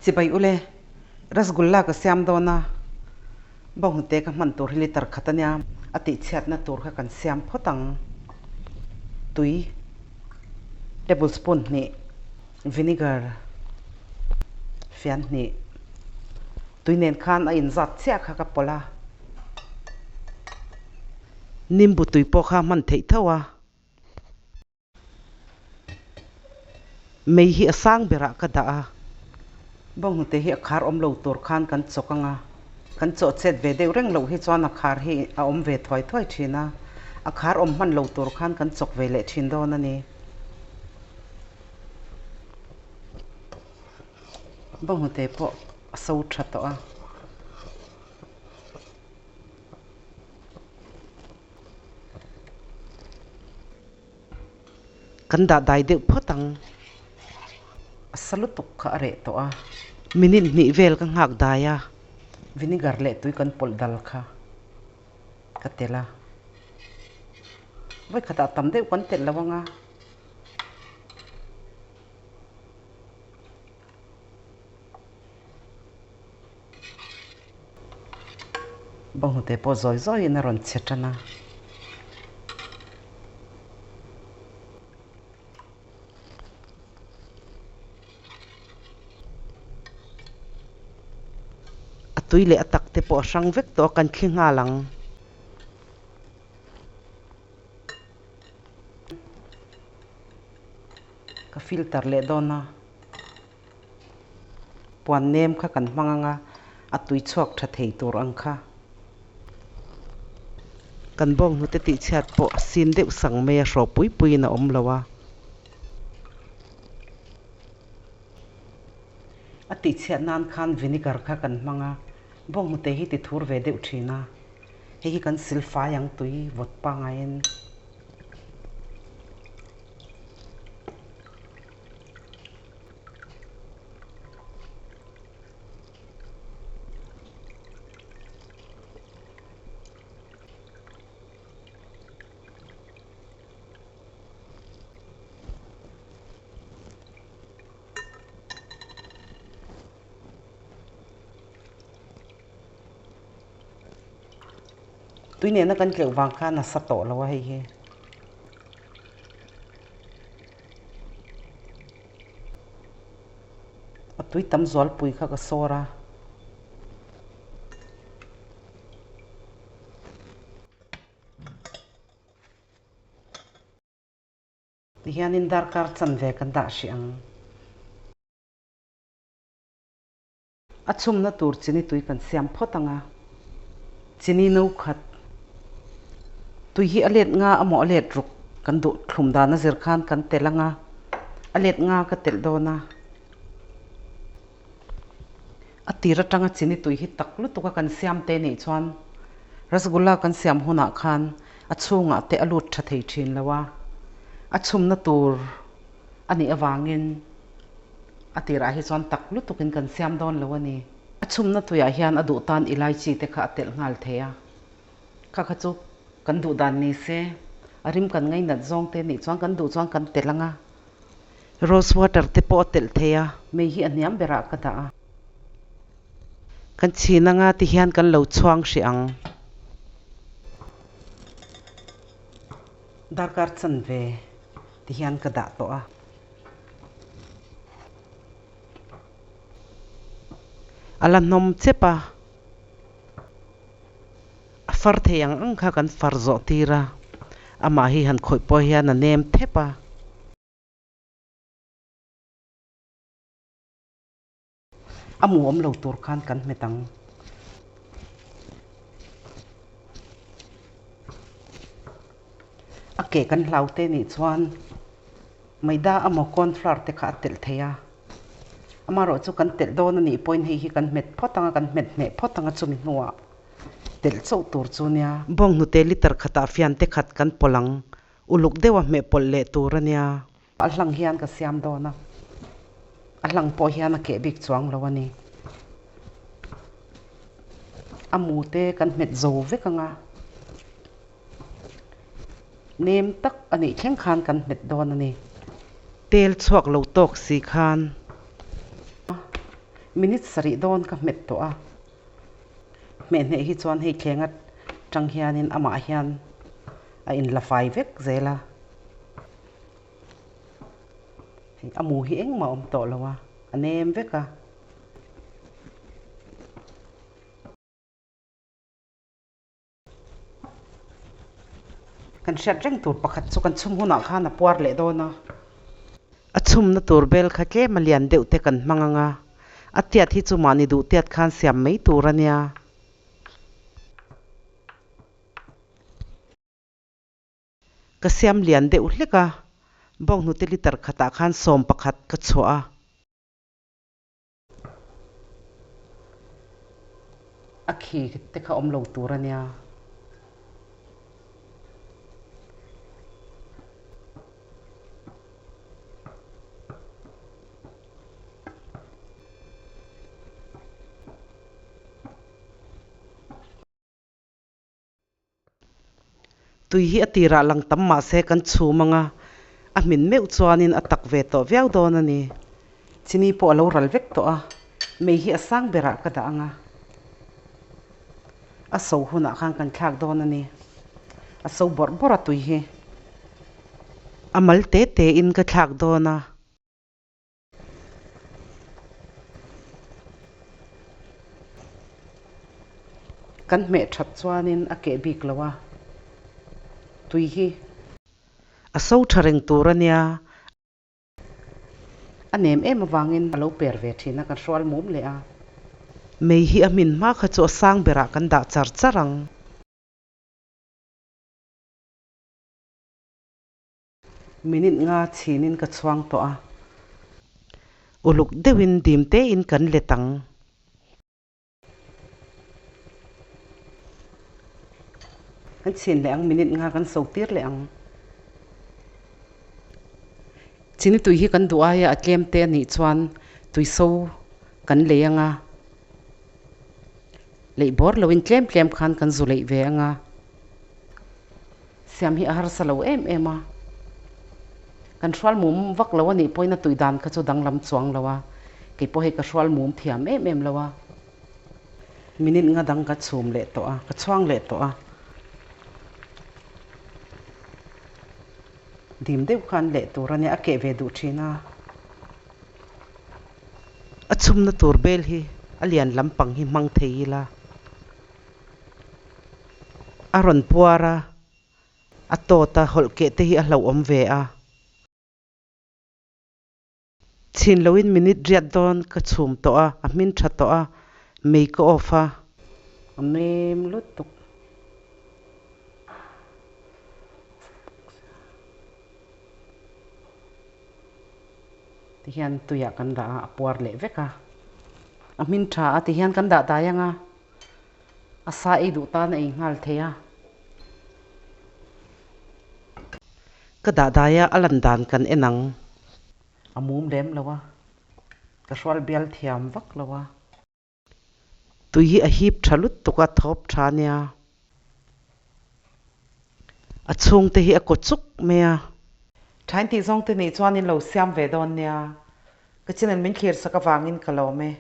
Chibai ule, Rasgulla ka siam dawn a, bawnghnute ka hman tur hi litre khat ania, a tihchhiatna tur kha kan siam phawt ang. Tui, tablespoon hnih, vinegar fian hnih, tui nen khan a inzat chiah kha ka pawlh a. Nimbu tui pawh kha hman theih tho a. Mei hi a sang berah ka dah a, bawnghnute hi a khar awm lo tur khan kan chawk ang a, kan chawh chet ve deuh reng loh hi chuan a khar hi a awm ve thuai thuai thin a, a khar awm hman lo tur khan kan chawk ve leh thin dawn a ni. Bawnghnute pawh a so tha tawh a. Kan dah dai deuh phawt ang. A sa lutuk kha a reh tawh a. Minute hnih vel ka nghak dai a. Vinegar leh tui kan pawlh dal kha ka telh a. Vawikhatah tam deuh kan telh lo ang a. Bawnghnute pawh zawi zawiin a rawn chhe tan a. A tui leh a tak te pawh a hrang vek tawh a, kan thli nghal ang. Ka filter leh dawn a. Puan nem kha kan hmang ang a, a tui chhuak tha thei tur ang kha. Kan bawnghnute tihchhiat pawh a sin deuh sang mai a, hrawh pui puiin a awm lo a. A tihchhiat nan khan vinegar kha kan hmang a, bawnghnute hi ti thur ve deuh thin a. Hei hi kan sil fai ang tui vawt pangaiin. Tui nena kan tleuh vang khan a sa tawh lo a hei hi. A tui tam zualpui kha ka sawr a. Tihianin darkar chanve kan dah hrih ang. A chhumna tur chini tui kan siam phawt ang a, chini no khat tui hi a let nga amaw a let ruk kan duh thlum dan a zir khan kan telh ang a, a let nga ka telh dawn a. A tir atanga chini tui hi tak lutuk a kan siam te nih chuan rasgulla kan siam hunah khan a chhungah te a lut tha thei thin lo a, a chhumna tur a nih avangin A tirah hi chuan tak lutukin kan siam dawn lo a ni. A chhumna tuiah hian a duh tan ilaichi te kha a telh nghal thei a. Kha kha chu kan duh dan ni se, a rim kan ngainat zawng te nih chuan kan duh chuan kan telh ang a. Rose water te pawh a telh thei a. Mei hi a hniam berah ka dah a. Kan chhin anga ti hian kan lo chhuang hrih ang. Darkar chanve ti hian ka dah tawh a. A la hnawm chep a, a far thei ang ang kha kan far zawh tir a, amah hi han khawih pawh hian a nem thep a. A mu awm lo tur khan kan hmet ang. A ke kan hlau te nih chuan maida amaw corn flour te kha a telh thei a. Amaherawh chu kan telh dawn a nih pawhin hei hi kan hmet phawt ang a, kan hmet hneh phawt ang a chumi hnuah telh chauh tur chu nia. Bawnghnute liter khatah fian te khat kan pawlh ang, uluk deuha hmeh pawlh leh tur a nia. A hlang hian ka siam dawn a, a hlang pawh hian a keh bik chuang lo a ni. A mu te kan hmet zo vek ang a, nem tak a nih thleng khan kan hmet dawn a ni. Tel chhuak lo tawk si khan. Minute sarih dawn ka hmet tawh a, hmeh hneh hi chuan hei thleng atang hianin amah hian a inla fai vek zel a, hei a mu hi engmah a awm tawh lo a, a nem vek a. Kan hriat reng tur pakhat chu kan chhum hunah khan a puar leh dawn a. A chhumna tur bel kha tlem a lian deuh te kan hmang ang a, a tiat hi chu mahni duh tiat khan siam mai tur a nia. Ka siam lian deuh hlek a, bawnghnute litre khatah khan 11 ka chhuah a. A khi te kha awm lo tur a nia. Tui hi a tirah lang tam mah se kan chhum ang a, a hmin meuh chuanin a tak ve tawh viau dawn a ni. Chini pawh a lo ral vek tawh a, mei hi a sang berah ka dah ang a, a so hunah khan kan thlak dawn a ni. A so bawrh bawrh a tui hi a mal te tein ka thlak dawn a. Kan hmeh that chuanin a keh bik lo a, tui hi. A so tha reng tur a nia. A nem em avangin a lo per ve thin a, kan hrual mum leh a. Mei hi a hmin hma kha chu a sang berah kan dah char char ang. Minute nga chhinin ka chhuang tawh a. Uluk deuhin dim tein kan let ang. Kan chhin leh ang, minute nga kan so tir leh ang. Chini tui hi kan duh aia a tlem te a nih chuan tui so kan lei ang a. Leih bawr loin tlem tlem khan kan zu leih ve ang a. Siam hi a harsa lo em em a, kan hrual mum vak lo a nih pawhin a tui dan kha chu danglam chuang lo a, kei pawh hei ka hrual mum thiam em em lo a, minute nga dang ka chhum leh tawh a, ka chhuang leh tawh a, dim deuh khan leh tur a nia, a keh ve duh thin a. A chhumna tur bel hi a lian lampang hi hmang thei ila. A rawn puar a, a tawt a, hawlh keh te hi a hlauhawm ve a. Chhin loin minute riat dawn ka chhum tawh a, a hmin tha tawh a, mei ka off a. A nem lutuk. Tihian tuiah kan dah a, a puar leh vek a. A hmin tha a, tihian kan dah dai ang a. A sa ei duh tan a ei nghal thei a. Ka dah dai a, a lan dan kan en ang. A mum lem lo a, ka hrual bial thiam vak lo a. Tui hi a hip tha lutuk a, thawp tha nia. A chhungte hi a kaw chuk mai a. Thain tih zawng te nih chuan in lo siam ve dawn nia. Ka channel min thlir sak avangin ka lawm e.